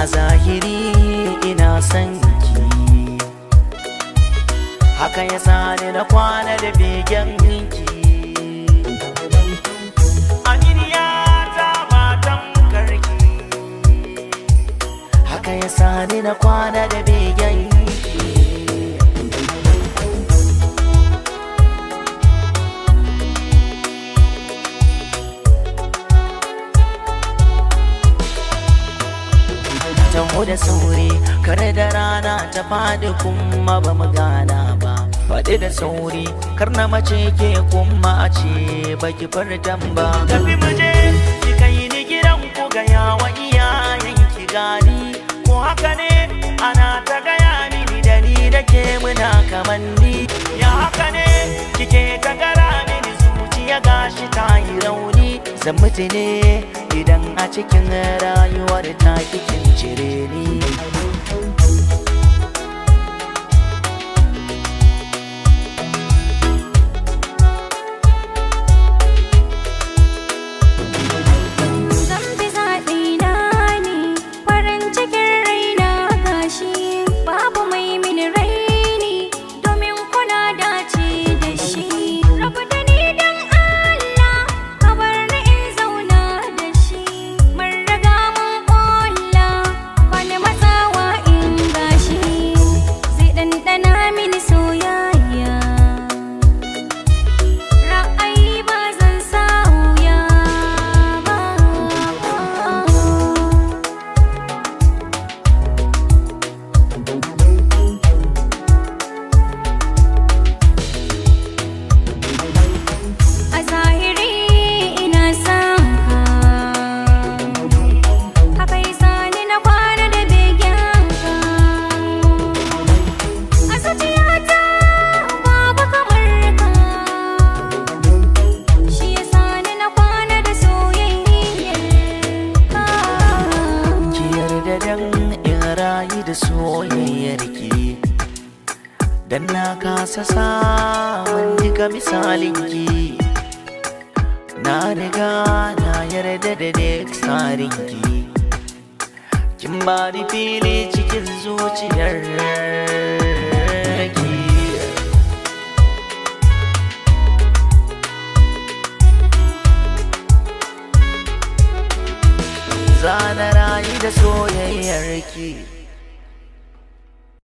A zahiri ina son ki, haka ya sani na kwana da begen ki. Aminiya ta matan karki, haka ya sani na kwana da begen ki. Taho da sauri, kar da rana ta faɗi kuma ba mu gana ba. Faɗi da sauri, kar na mace ke kuma a ce baki furtan ba. Tafi mu je, ki kai ni gidan ku gaya wa iyayen ki gani. Ko haka ne ana ta gaya mini da ni da ke muna kamanni. Ya haka ne kike ta gara mini zuciya gashi ta yi rauni. Zan mutu ne idan a cikin rayuwar ta kikin cire ni. Zan bi zaɓina ne, farin cikin raina gashi, babu mai mini raini, domin kuna dace da shi. Rabu da ni don Allah, ka bar ni in zauna da shi. Mun riga mun ƙulla, bani matsawa in gashi, zai ɗanɗana mini soyayya. Ra'ayi ba zan sauya ba. A zahiri ina son ka, haka yasa ni na kwana da begen ka. A zuciyata babu kamar ka, shi yasa ni na kwana da soyayyar ka. Ki yarda dan in rayu da soyayyar ki, dan na kasa samun duka misalin ki. Na riga na yarda da duk tsarin ki, kin ba ni fili cikin zuciyar ki. Zana rayu da soyayyar ki.